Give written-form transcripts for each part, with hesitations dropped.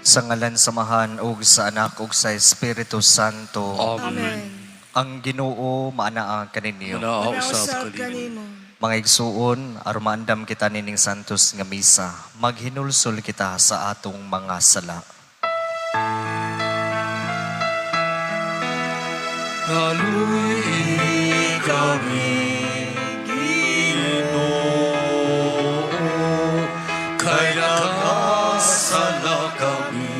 Sa ngalan sa Amahan ug sa Anak ug sa Espiritu Santo. Amen. Ang Ginoo maanaa kaninyo. Manaa usab Manausab kanimo. kanimo. Mga igsuon, aron maandam kita nining santos nga misa, maghinulsol kita sa atong mga sala. Kaluy kami, Ginoo, kay nakasala kami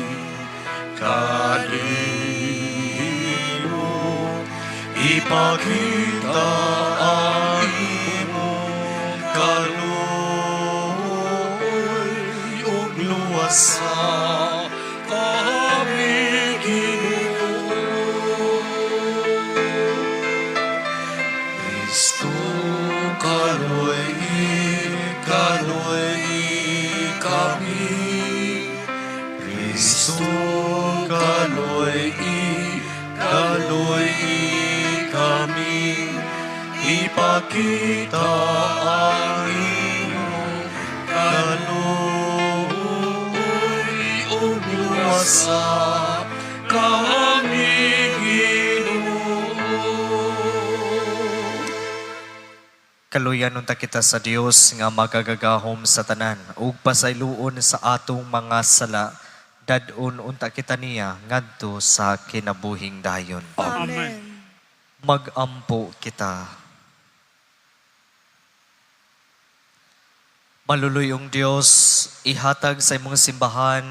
kanimo. Ipakita ang imong kaluoy ug luwasa kami, Ginoo. Kristo, kaluy kaluy kami. Kristo, kaluy kaluy kami. Ipakita ang imong kaluoy ug luwasa kami, Ginoo. Kaluyan unta kita sa Dios nga makagagahom sa tanan ug pasayloon sa atong mga sala, dad-on unta kita niya ngadto sa kinabuhing dayon. Amen. Magampo kita. Maluluyong Dios, ihatag sa imong simbahan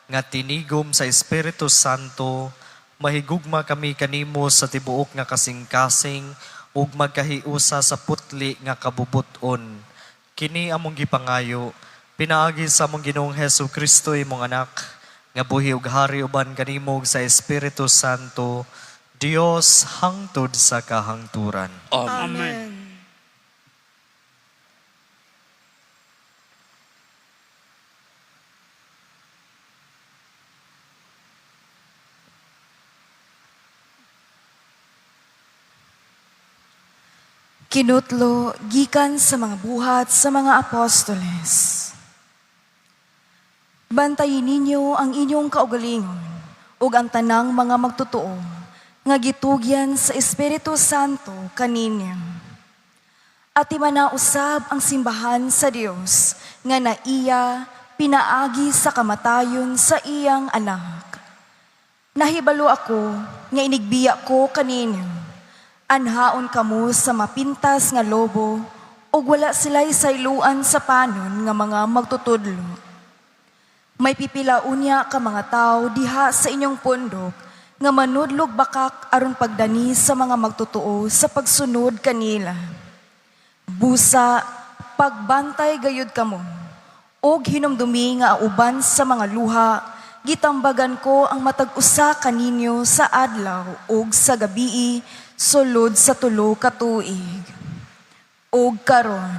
nga tinigom sa Espiritu Santo, mahigugma kami kanimo sa tibuok nga kasing-kasing ug magkahiusa sa putli nga kabubut-on. Kini among gipangayo, pinaagi sa among Ginoong Hesus Kristo, imong anak, nga buhi ug hari uban kanimo ug sa Espiritu Santo, Dios hangtod sa kahangturan. Amen. Amen. Kinutlo gikan sa mga buhat sa mga apostoles. Bantayin ninyo ang inyong kaugalingon ug ang tanang mga magtotoo nga gitugyan sa Espiritu Santo kaninyo. Atimana usab ang simbahan sa Dios nga naiya pinaagi sa kamatayon sa iyang anak. Nahibalo ako nga inigbiya ko kaninyo. Anhaon kamo sa mapintas nga lobo ug wala sila'y sayluan sa panon nga mga magtutudlo. May pipila unya ka mga tao diha sa inyong pundok nga manudlog bakak aron pagdani sa mga magtotoo sa pagsunod kanila. Busa, pagbantay gayud kamo ug hinumdumi nga uban sa mga luha, gitambagan ko ang matag usa kaninyo sa adlaw ug sa gabii sulod sa 3 ka tuig. Ug karon,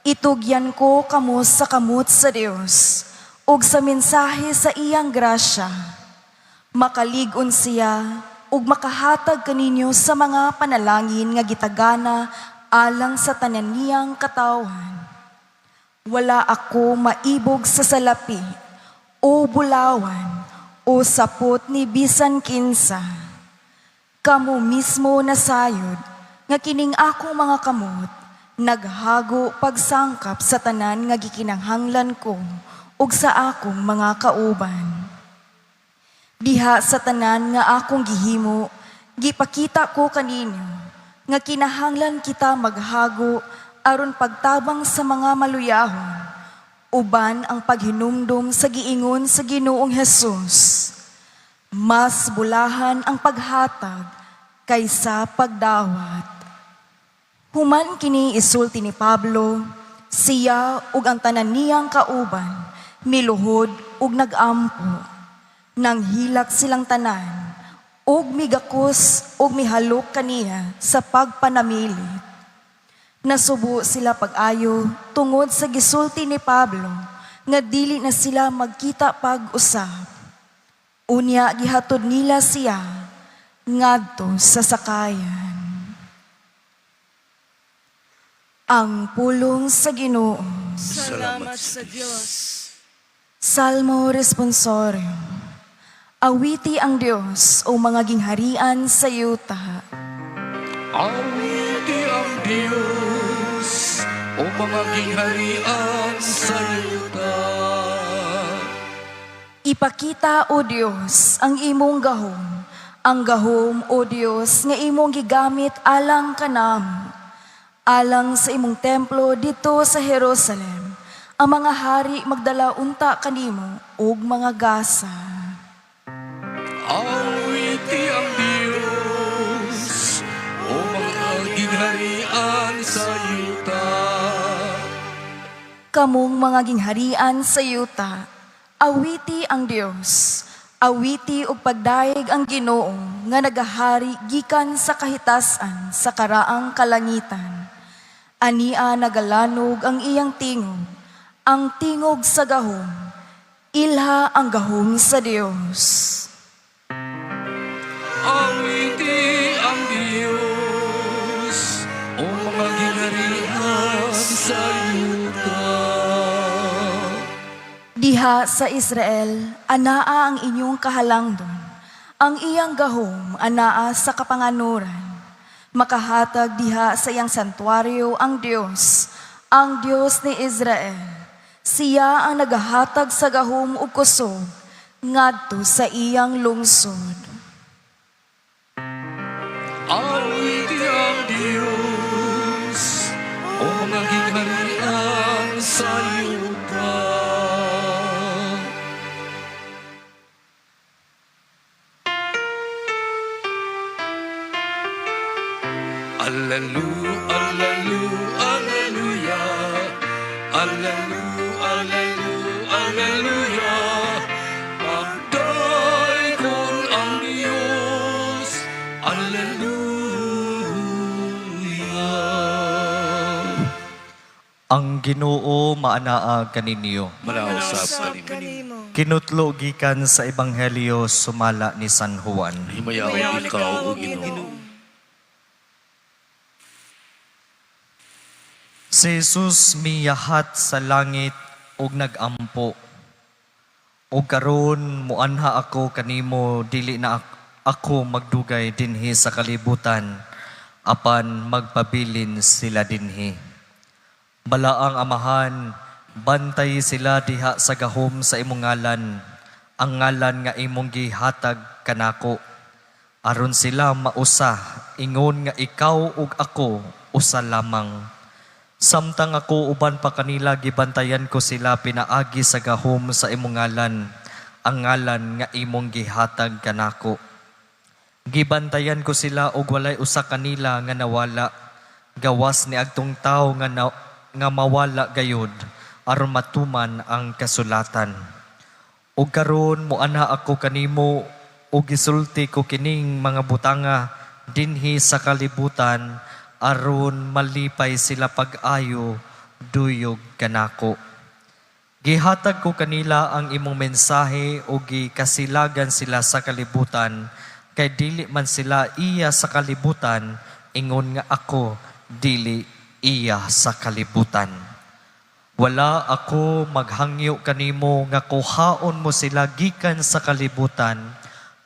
itugyan ko kamo sa kamot sa Dios ug sa mensahe sa iyang grasya. Makalig-on siya ug makahatag kaninyo sa mga panalangin nga gitagana alang sa tanan niyang katawhan. Wala ako maibog sa salapi o bulawan o sapot ni bisan kinsa. Kamo mismo nasayod nga kining akong mga kamot naghago pagsangkap sa tanan nga gikinahanglan ko ug sa akong mga kauban. Diha sa tanan nga akong gihimo, gipakita ko kaninyo nga kinahanglan kita maghago aron pagtabang sa mga maluyahon, uban ang paghinumdum sa giingon sa Ginoong Hesus. Mas bulahan ang paghatag kaysa pagdawat. Human kini isulti ni Pablo, siya ug ang tanan niyang kauban, miluhod ug nagampo. Nanghilak silang tanan, ug migakos ug mihalok kaniya sa pagpanamilit. Nasubo sila pag-ayo tungod sa gisulti ni Pablo nga dili na sila magkita pag-usab. Unya gihatod nila siya ngadto sa sakayan. Ang pulong sa Ginoo. Salamat sa Diyos. Salmo Responsorio. Awiti ang Dios, o mga gingharian sa yuta. Awiti ang Diyos, o mga gingharian sa yuta. Ipakita, O Dios, ang imong gahom. Ang gahom, O Dios, nga imong gigamit alang kanamo. Alang sa imong templo didto sa Jerusalem, ang mga hari magdala unta kanimo ug mga gasa. Awiti ang Diyos, o mga gingharian sa yuta. Kamong mga gingharian sa yuta, awiti ang Dios. Awiti ug pagdayeg ang Ginoo nga nagahari gikan sa kahitasan sa karaang kalangitan. Ania nagalanog ang iyang tingog, ang tingog sa gahom. Ilha ang gahom sa Dios. Awiti ang Diyos, o mga gingharian sa yuta. Diha sa Israel, anaa ang inyong kahalangdon. Ang iyang gahom anaa sa kapanganuran. Makahatag diha sa iyang santuario ang Dios ni Israel. Siya ang nagahatag sa gahom ug kusog ngadto sa iyang lungsod. Awiti ang Diyos, o mga gingharian sa yuta. Allalu, allalu, alleluia. Allalu, allalu, alleluia. Pagdaygon ang Diyos. Alleluia. Ang Ginoo maanaa kaninyo. Manausap kanimo. Kinutlo gikan sa Ebanghelyo sumala ni San Juan. Himayaon ikaw, O Ginoo. Si Jesus miyahat sa langit ug nagampo. Ug karon muanha ako kanimo, dili na ako magdugay dinhi sa kalibutan, apan magpabilin sila dinhi. Balaang Amahan, bantay sila diha sa gahom sa imong ngalan, ang ngalan nga imong gihatag kanako, aron sila mausa ingon nga ikaw ug ako usa lamang. Samtang ako uban pa kanila, gibantayan ko sila pinaagi sa gahom sa imong ngalan, ang ngalan nga imong gihatag kanako. Gibantayan ko sila ug walay usa kanila nga nawala, gawas ni agtong tawo nga mawala gayud aron matuman ang kasulatan. Ug karon moanha ako kanimo ug gisulti ko kining mga butanga dinhi sa kalibutan aron malipay sila pag-ayo duyog kanako. Gihatag ko kanila ang imong mensahe ug gikasilagan sila sa kalibutan, kay dili man sila iya sa kalibutan, ingon nga ako dili iya sa kalibutan. Wala ako maghangyo kanimo nga kuhaon mo sila gikan sa kalibutan,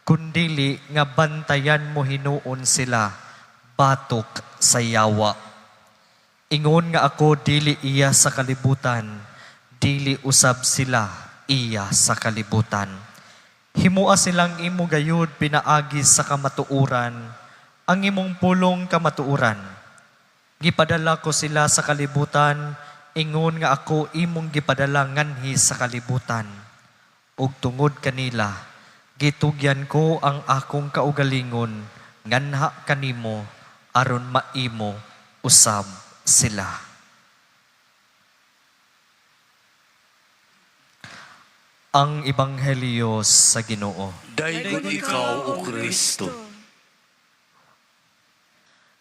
kundili nga bantayan mo hinuon sila batok sa yawa. Ingon nga ako dili iya sa kalibutan, dili usab sila iya sa kalibutan. Himua silang imo gayud pinaagi sa kamatuoran, ang imong pulong kamatuoran. Gipadala ko sila sa kalibutan, ingon nga ako imong gipadala nganhi sa kalibutan. Ug tungod kanila, gitugyan ko ang akong kaugalingon nganha kanimo aron maimo usab sila. Ang Ebanghelyo sa Ginoo. Daygon ikaw, O Kristo.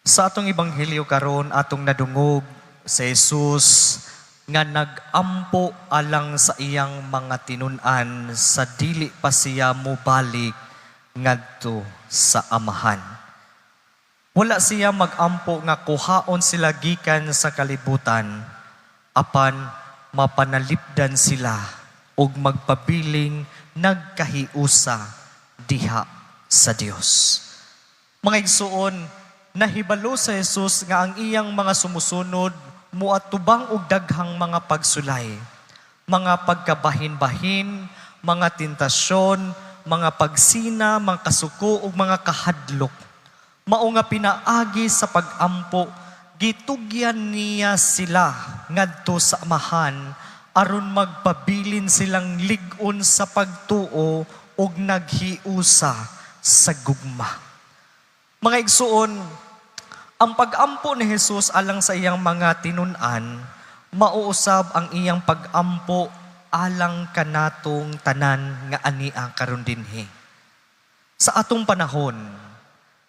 Sa atong ebanghelyo karon, atong nadungog sa Jesus nga nagampo alang sa iyang mga tinun-an sa dili pa siya mobalik ngadto sa Amahan. Wala siya magampo nga kuhaon sila gikan sa kalibutan, apan mapanalipdan sila ug magpabiling nagkahiusa diha sa Dios. Mga igsuon, nahibalo sa Jesus nga ang iyang mga sumusunod muatubang og daghang mga pagsulay, mga pagkabahin-bahin, mga tentasyon, mga pagsina, mga kasuko ug mga kahadlok. Mao nga pinaagi sa pagampo, gitugyan niya sila ngadto sa Amahan aron magpabilin silang lig-on sa pagtuo ug naghiusa sa gugma. Mga igsuon, ang pagampo ni Jesus alang sa iyang mga tinun-an, mao usab ang iyang pagampo alang kanatong tanan nga ania karon dinhi. Sa atong panahon,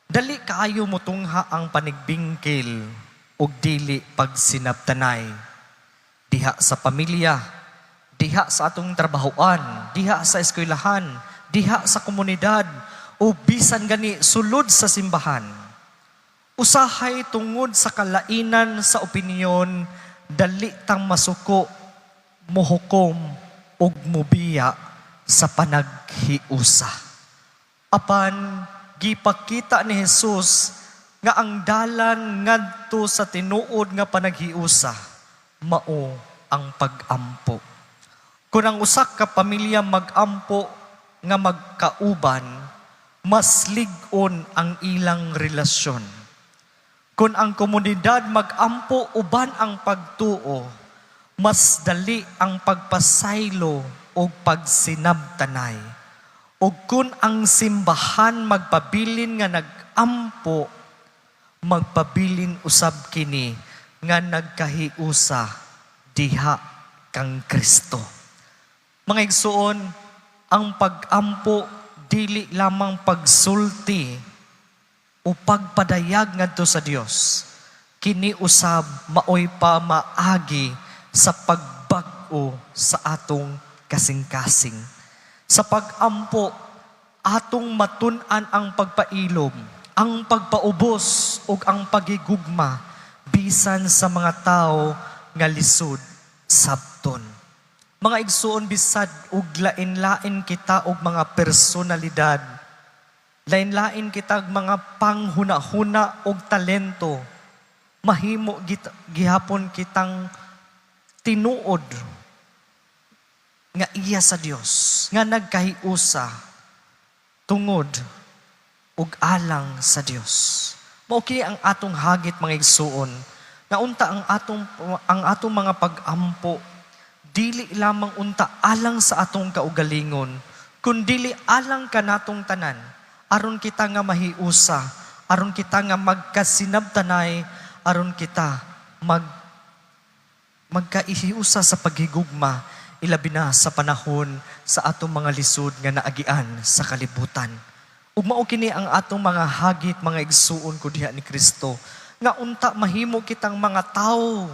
dali kaayo mutungha ang panigbingkil ug dili pagsinabtanay. Diha sa pamilya, diha sa atong trabahoan, diha sa eskwelahan, diha sa komunidad, o bisan gani sulod sa simbahan. Usahay tungod sa kalainan sa opinyon, dali tang masuko, muhukom, ug mubiya sa panaghiusa. Apan gipakita ni Jesus nga ang dalan ngadto sa tinuod nga panaghiusa mao ang pagampo. Kung ang usa ka pamilya magampo nga magkauban, mas lig-on ang ilang relasyon. Kung ang komunidad magampo uban ang pagtuo, mas dali ang pagpasaylo o pagsinabtanay. O kung ang simbahan magpabilin nga nagampo, magpabilin usab kini nga nagkahiusa diha kang Kristo. Mga igsuon, ang pagampo dili lamang pagsulti o pagpadayag ngadto sa Dios. Kini usab maoy pamaagi sa pagbag-o sa atong kasing-kasing. Sa pagampo, atong matun-an ang pagpailob, ang pagpaubos ug ang pagigugma bisan sa mga tao nga lisod sabton. Mga igsuon, bisad ug lain-lain kita og mga personalidad, lain-lain kita og mga panghuna-huna og talento, mahimo gihapon kitang tinuod nga iya sa Dios, nga nagkahiusa tungod ug alang sa Dios. Mao kini ang atong hagit, mga igsuon, nga unta ang atong mga pagampo dili lamang unta alang sa atong kaugalingon, kundili alang kanatong tanan, aron kita nga mahiusa, aron kita nga magkasinabtanay, aron kita magkaihiusa sa paghigugma, ilabi na sa panahon sa atong mga lisod nga naagian sa kalibutan. Ug mao kini ang atong mga hagit, mga igsuon ko diha ni Kristo, nga unta mahimo kitang mga tao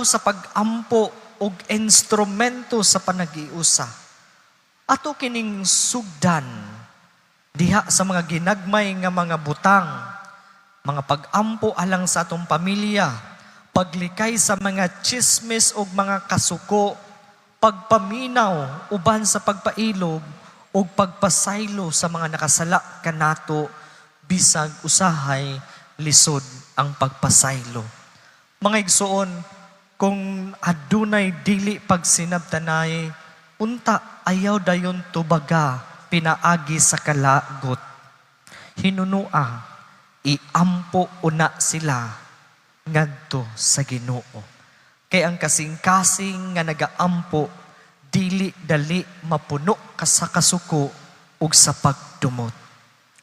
sa pagampo ug instrumento sa panaghiusa. Ato kining sugdan diha sa mga ginagmay nga mga butang, mga pagampo alang sa atong pamilya, paglikay sa mga chismis ug mga kasuko, pagpaminaw uban sa pagpailob ug pagpasaylo sa mga nakasala kanato bisag usahay lisod ang pagpasaylo. Mga igsuon, kung adunay dili pagsinabtanay, unta ayaw dayon tubaga pinaagi sa kalagot. Hinunua, iampo una sila ngadto sa Ginoo. Kay ang kasing-kasing nga nagaampo, dili dali mapuno ka sa kasuko ug sa pagdumot.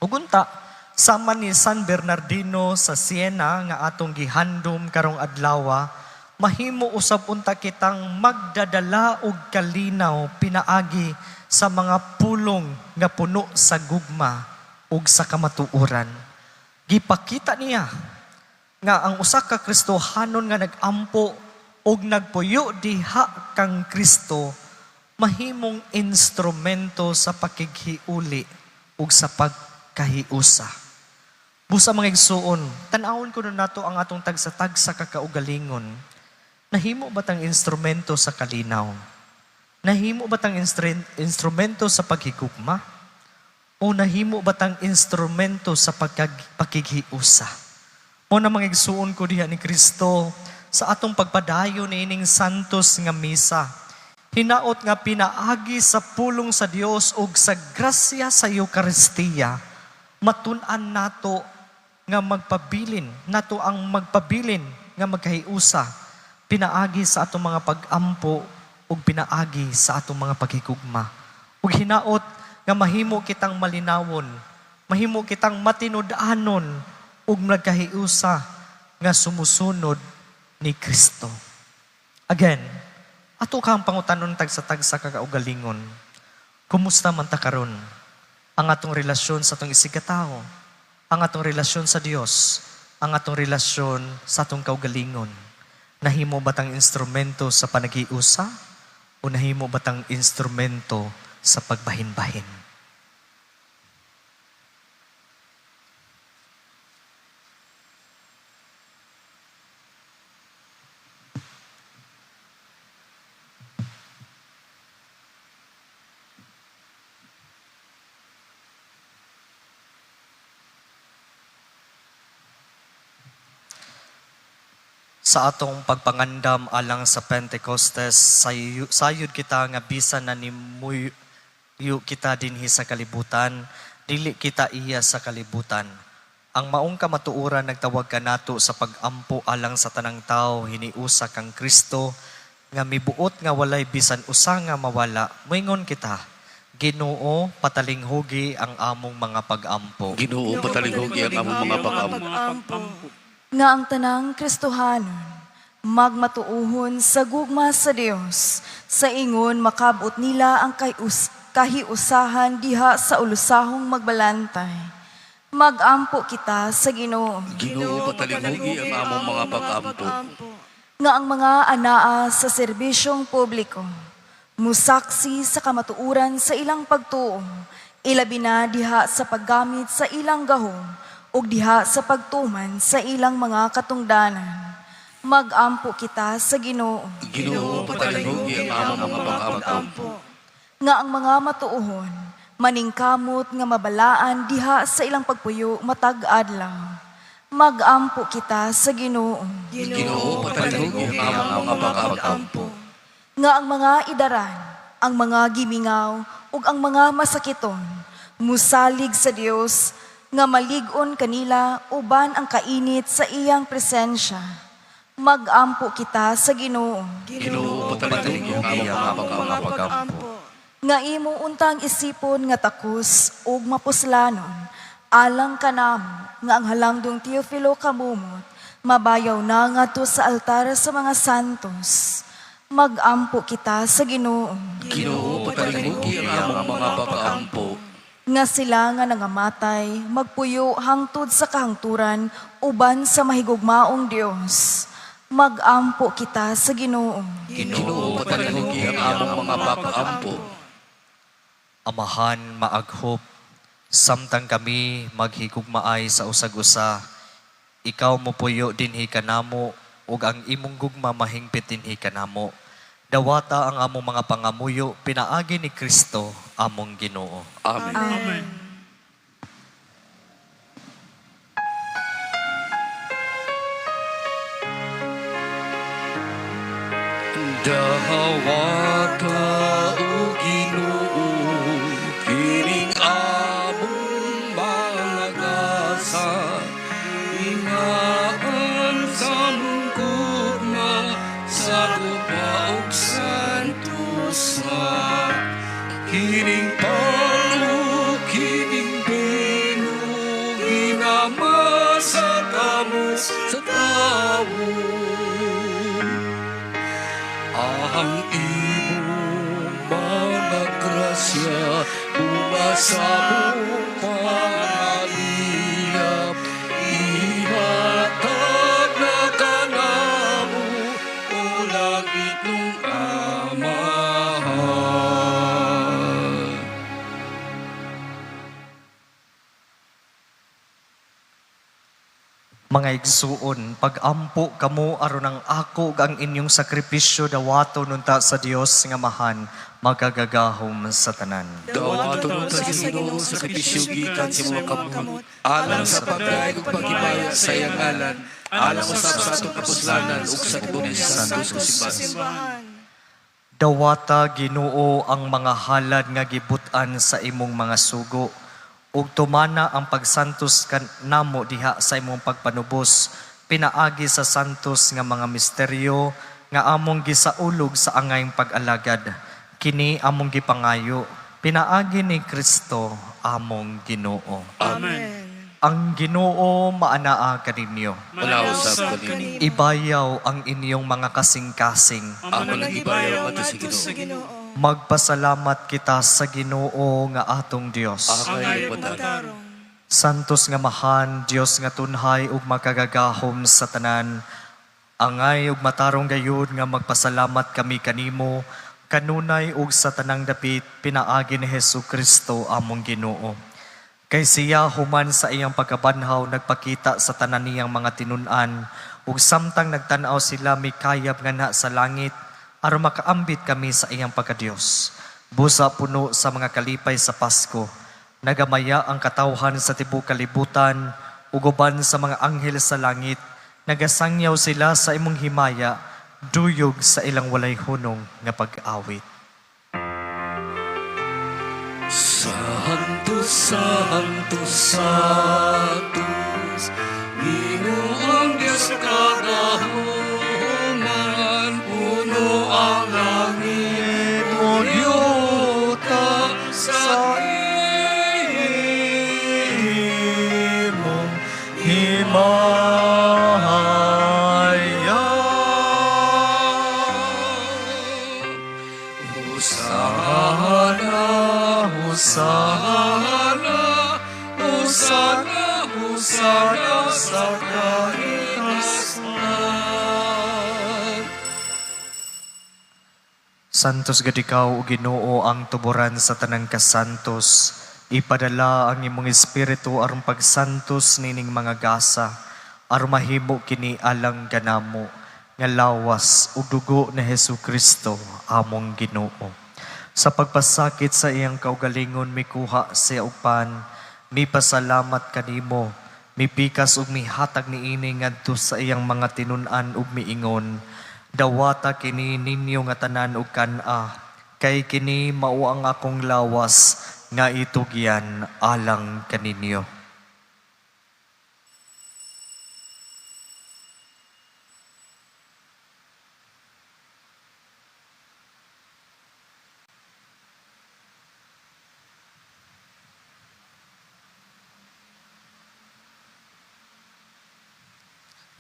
Ug unta, sama ni San Bernardino sa Siena nga atong gihandom karong adlawa, mahimo usab unta kitang magdadala og kalinaw pinaagi sa mga pulong nga puno sa gugma ug sa kamatuoran. Gipakita niya nga ang usa ka Kristohanon nga nagampo ug nagpuyo diha kang Kristo mahimong instrumento sa pakighiuli ug sa pagkahiusa. Busa, mga igsuon, tan-awon kuno nato ang atong tagsa-tagsa ka kaugalingon. Nahimo ba tang instrumento sa kalinaw? Nahimo ba tang instrumento sa paghigugma? O nahimo ba tang instrumento sa pakighiusa? Mao na, mga igsuon ko diha ni Kristo, sa atong pagpadayon niining santos nga misa, hinaot nga pinaagi sa pulong sa Dios ug sa grasya sa Eukaristiya, matun-an nato nga magpabilin, nato ang magpabilin nga magkahiusa pinaagi sa atong mga pag-ampo ug pinaagi sa atong mga paghigugma. Ug hinaot nga mahimo kitang malinawon, mahimo kitang matinud-anon ug nagkahiusa nga sumusunod ni Kristo. Again, ato kang pangutanon tagsa-tagsa ka kaugalingon. Kumusta man ta karon? Ang atong relasyon sa atong isigkatawo, ang atong relasyon sa Dios, ang atong relasyon sa atong kaugalingon. Nahimo ba tang instrumento sa panaghiusa o nahimo ba tang instrumento sa pagbahin-bahin? Sa atong pagpangandam alang sa Pentecostes, sayod kita nga bisan na nimuyo kita dinhi sa kalibutan, dili kita iya sa kalibutan. Ang maong kamatuoran nagtawag kanato sa pag-ampo alang sa tanang tao hiniusa kang Kristo nga mibuot nga walay bisan usa nga mawala. Moingon kita, Ginoo, patalinghugi ang among mga pag-ampo. Ginoo, patalinghugi ang among mga pag-ampo. Pag-ampo. Nga ang tanang Kristohanon magmatuohon sa gugma sa Dios sa ingon makabot nila ang kahiusahan diha sa ulusahong magbalantay. Magampo kita sa Ginoo. Ginoo, patalinghugi ang among mga pag-ampo. Nga ang mga anaa sa serbisyong publiko musaksi sa kamatuoran sa ilang pagtuo, ilabi na diha sa paggamit sa ilang gahom ug diha sa pagtuman sa ilang mga katungdanan. Magampo kita sa Ginoo. Ginoo, patalinghugi ang among mga pag-ampo. Nga ang mga matuohon maningkamot nga mabalaan diha sa ilang pagpuyo matag adlaw. Magampo kita sa Ginoo. Ginoo, patalinghugi ang among mga pag-ampo. Nga ang mga idaran, ang mga gimingaw ug ang mga masakiton musalig sa Dios nga malig-on kanila uban ang kainit sa iyang presensya. Magampo kita sa Ginoo. Ginoo, patalinghugi ang among mga pag-ampo. Nga imo untang isipon nga takos ug mapuslanon alang kanamo nga ang halangdong Teofilo Camomot mabayaw na ngadto sa altar sa mga santos. Magampo kita sa Ginoo. Ginoo, patalinghugi ang among mga pag-ampo. Nga sila nga nangamatay magpuyo hangtod sa kahangturan uban sa mahigugmaong Dios. Magampo kita sa Ginoo. Ginoo, patalinghugi ang among mga pag-ampo. Amahan, maaghop, samtang kami maghigugmaay sa usag-usa, ikaw mopuyo dinhi kanamo ug ang imong gugma mahingpit dinhi kanamo. Dawata ang among mga pangamuyo pinaagi ni Kristo among Ginoo. Amen. Amen. Dawata o Ginoo, kining among mga gasa, ingaan sa among gugma, sa guba ug santusa. Kining pan ug kining bino, ginama sa kamot sa tawo. Ang imong mga grasya bunga sa among pangaliyap, ihatag na kanamo o langitnong Amahan. Mga igsuon, pag-ampo kamo aron ang ako ug ang inyong sakripisyo dawaton unta sa Dios nga Amahan, makagagahom sa tanan. Dawaton unta sa Ginoo sa sakripisyo gikan sa imong kamot, alang sa pagdayeg ug paghimaya sa iyang ngalan, alang usab sa atong kapuslanan ug sa tibuok santos nga simbahan. Dawata, Ginoo, ang mga halad nga gibut-an sa imong mga sugo ug tumana ang pagsantos kanamo diha sa imong pagpanubos pinaagi sa santos nga mga misteryo nga among gisaulog sa angayng pag-alagad. Kini among gipangayo pinaagi ni Kristo among Ginoo. Amen. Ang Ginoo maanaa kaninyo. Manausab kanimo. Ibayaw ang inyong mga kasing-kasing. Amo nang ibayaw ngadto sa Ginoo. Magpasalamat kita sa Ginoo nga atong Dios. Angay ug matarong. Santos nga Amahan, Dios nga tunhay ug makagagahom sa tanan. Angay ug matarong gayud nga magpasalamat kami kanimo kanunay ug sa tanang dapit pinaagi ni Hesus Kristo among Ginoo. Kay siya human sa iyang pagkabanhaw nagpakita sa tanan niyang mga tinun-an ug samtang nagtan-aw sila mikayab nganha sa langit aron makaambit kami sa iyang pagkadiyos. Busa puno sa mga kalipay sa Pasko, nagamaya ang katawhan sa tibuok kalibutan ug uban sa mga anghel sa langit, nagasangyaw sila sa imong himaya, duyog sa ilang walay hunong nga pag-awit. Santo, Santo, Santos, Ginoong Diyos kagahuman, puno ang langit ug yuta sa imong himaya. Hosana, Hosana, Hosana, Hosana sa kaitaasan. Santos gad ikaw, o Ginoo, ang tuboran sa tanang kasantos. Ipadala ang imong espiritu aron pagsantos nining mga gasa, aron mahimo kini alang kanamo nga lawas ug dugo ni Hesus Kristo among Ginoo. Sa pagpasakit sa iyang kaugalingon mikuha siya og pan, mipasalamat kanimo, mipikas ug mihatag niini ngadto sa iyang mga tinun-an ug miingon, "Dawata kini ninyo nga tanan og kan-a, kay kini mao ang akong lawas nga itugyan alang kaninyo."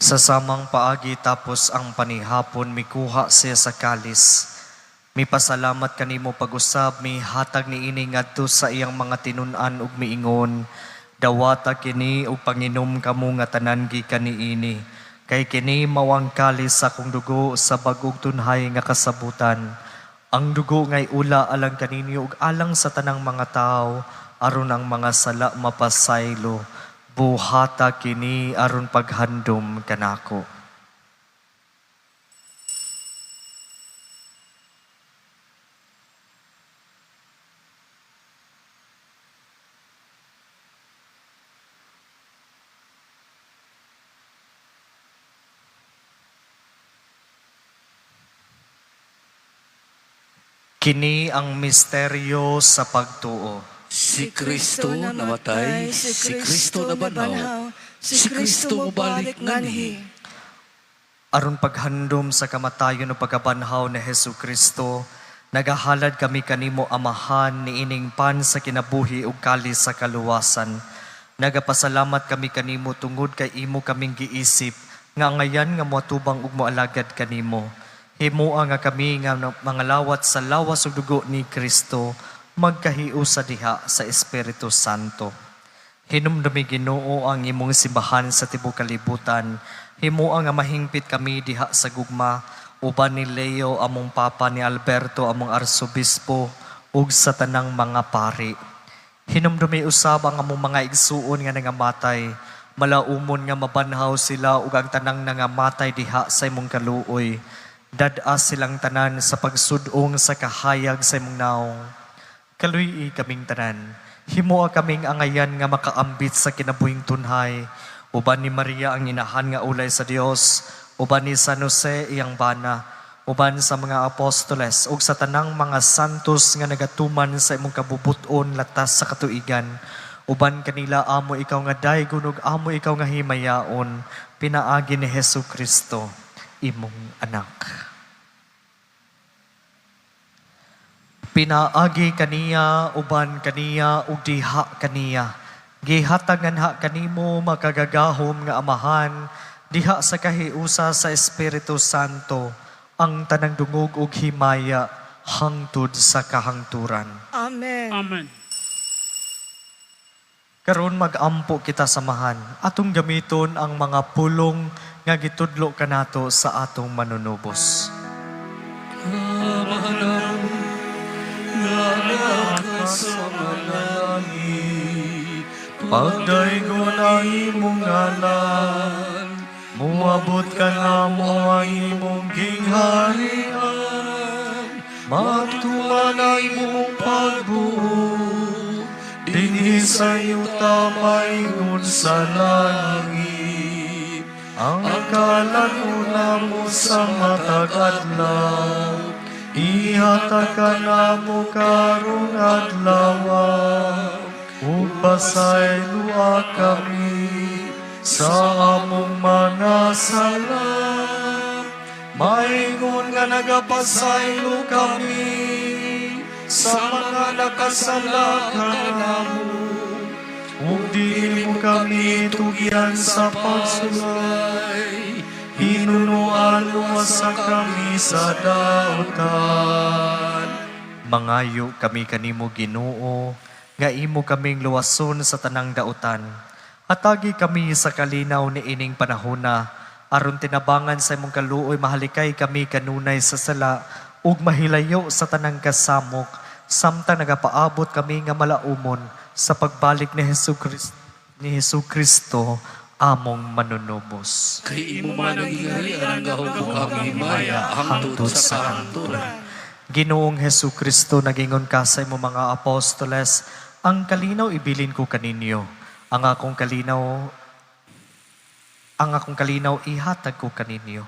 Sa samang paagi tapos ang panihapon, mikuha siya sa kalis. Mipasalamat kanimo pag-usab, mihatag niini ngadto sa iyang mga tinun-an ug miingon, "Dawata kini ug panginom kamo nga tanan gikan niini, kay kini mao ang kalis sa akong dugo sa bag-ong tunhay nga kasabutan. Ang dugo ngay ula alang kaninyo ug alang sa tanang mga tawo aron ang mga sala mapasaylo. Buhata kini aron paghandom kanako." Kini ang misteryo sa pagtuo. Si Kristo namatay, si Kristo nabanhaw, si Kristo mobalik nganhi. Aron paghandom sa kamatayon ug pagkabanhaw ni Hesus Kristo, nagahalad kami kanimo, Amahan, niining pan sa kinabuhi ug kalis sa kaluwasan. Nagapasalamat kami kanimo tungod kay imo kaming giisip nga angayan nga moatubang ug moalagad kanimo. Himoa nga kami nga mga lawat sa lawas ug dugo ni Kristo magkahiusa diha sa Espiritu Santo. Hinumdumi, Ginoo, ang imong simbahan sa tibuok kalibutan. Himoa nga mahingpit kami diha sa gugma uban ni Leo among Papa, ni Alberto among Arsobispo ug sa tanang mga pari. Hinumdumi usab ang among mga igsuon nga nangamatay. Malaumon nga mabanhaw sila ug ang tanang nangamatay diha sa imong kaluoy. Dad-a silang tanan sa pagsudong sa kahayag sa imong naong. Kaluy-i kaming tanan. Himoa kaming angayan nga makaambit sa kinabuhing tunhay. Uban ni Maria ang inahan nga ulay sa Dios, uban ni San Jose iyang bana, uban sa mga apostoles ug sa tanang mga santos nga nagatuman sa imong kabubuton latas sa katuigan. Uban kanila amo ikaw nga daygon ug amo ikaw nga himayaon, pinaagi ni Hesus Kristo, imong anak. Pinaagi kaniya, uban kaniya, ug diha kaniya. Gihatag nganha kanimo makagagahom nga Amahan, diha sa kahiusa sa Espiritu Santo, ang tanang dungog ug himaya hangtod sa kahangturan. Amen. Amen. Karon mag-ampo kita samahan, atong gamiton ang mga pulong nga gitudlo kanato sa atong manunubos. Amahan nga naa ka sa mga langit, Pagdaygon ang imong ngalan, muabot kanamo ang imong gingharian, matuman ang imong pagbuot, dinhi sa yuta maingon sa langit. Ang kalan-on namo sa matag adlaw, ihatag kanamo karong adlaw, ug pasayloa kami sa among mga sala. Maingon nga nagapasaylo kami sa mga nakasala kanamo. Ug dili mo kami tugyan sa pagsulay, hinunoan luwasa kami sa dautan. Mangayo kami kanimo, Ginoo, nga imo kaming luwason sa tanang dautan. Hatagi kami sa kalinaw ni ining panahona, aron tinabangan sa imong kaluoy mahalikay kami kanunay sa sala ug mahilayo sa tanang kasamok, samtang nagapaabot kami nga malaumon sa pagbalik ni Hesus Kristo among manunubos. Kay imo man ang gingharian, ang gahom ug ang himaya hangtod sa kahangturan. Ginoong Hesus Kristo, nagingon ka sa imong mga apostoles, "Ang kalinaw ibilin ko kaninyo. Ang akong kalinaw ihatag ko kaninyo.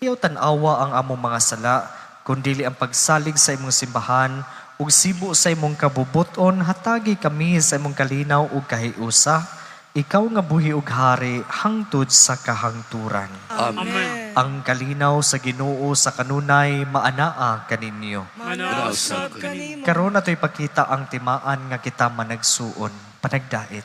Ayaw tan-awa ang among mga sala, kundili ang pagsalig sa imong simbahan, ug sibo sa imong kabubuton, hatagi kami sa imong kalinaw ug kahiusa. Ikaw nga buhi ug hari hangtod sa kahangturan." Amen. Ang kalinaw sa Ginoo sa kanunay maanaa kaninyo. Manaa usab kanimo. Karon ato ipakita ang timaan nga kita managsuon, panagdait.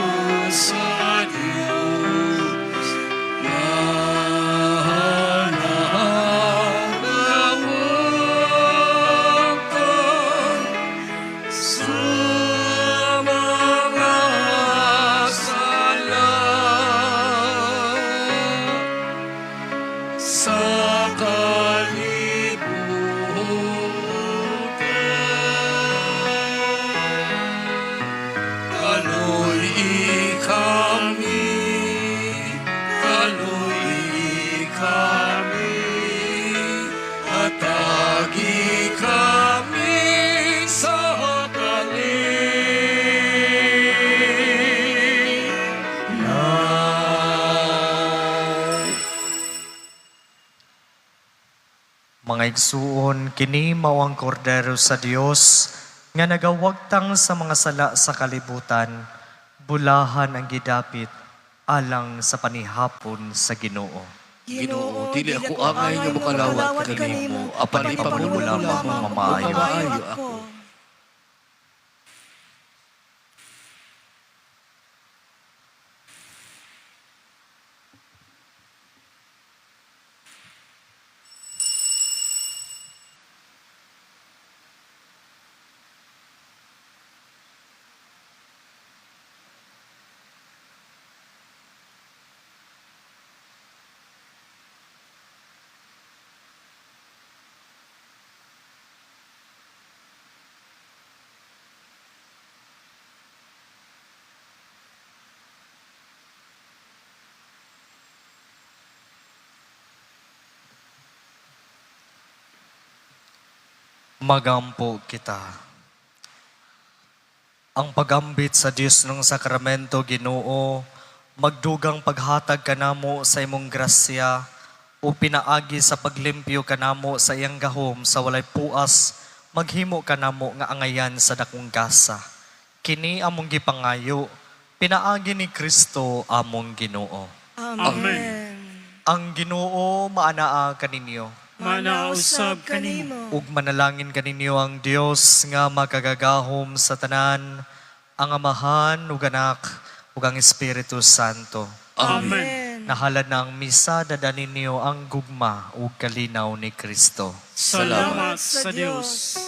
Kordero sa Diyos, nga sa mga sala sa kalibutan. Kaluy-i kami, kaluy-i kami, hatagi kami sa kalinaw. Mga igsuon, kini mao ang kordero sa Dios nga nagawagtang sa mga sala sa kalibutan. Bulahan ang gidapit alang sa panihapon sa Ginoo. Ginoo, dili ako angay nga mokalawat kanimo, apan ipamulong mo lamang ug mamaayo mamaayo ako. Magampo kita. Ang pagambit sa Dios ng sakramento, Ginoo, magdugang paghatag kanamo sa imong grasya o pinaagi sa paglimpyo kanamo sa iyang gahom sa walay puas, maghimo kanamo nga angayan sa dakong gasa. Kini among gipangayo, pinaagi ni Kristo among Ginoo. Amen. Ang Ginoo maanaa kaninyo. Manausab kanimo. Ug manalangin kaninyo ang Dios nga makagagahom sa tanan, ang Amahan ug Anak ug ang Espiritu Santo. Amen. Nahalad na ang misa, dada ninyo ang gugma ug kalinaw ni Kristo. Salamat sa Dios.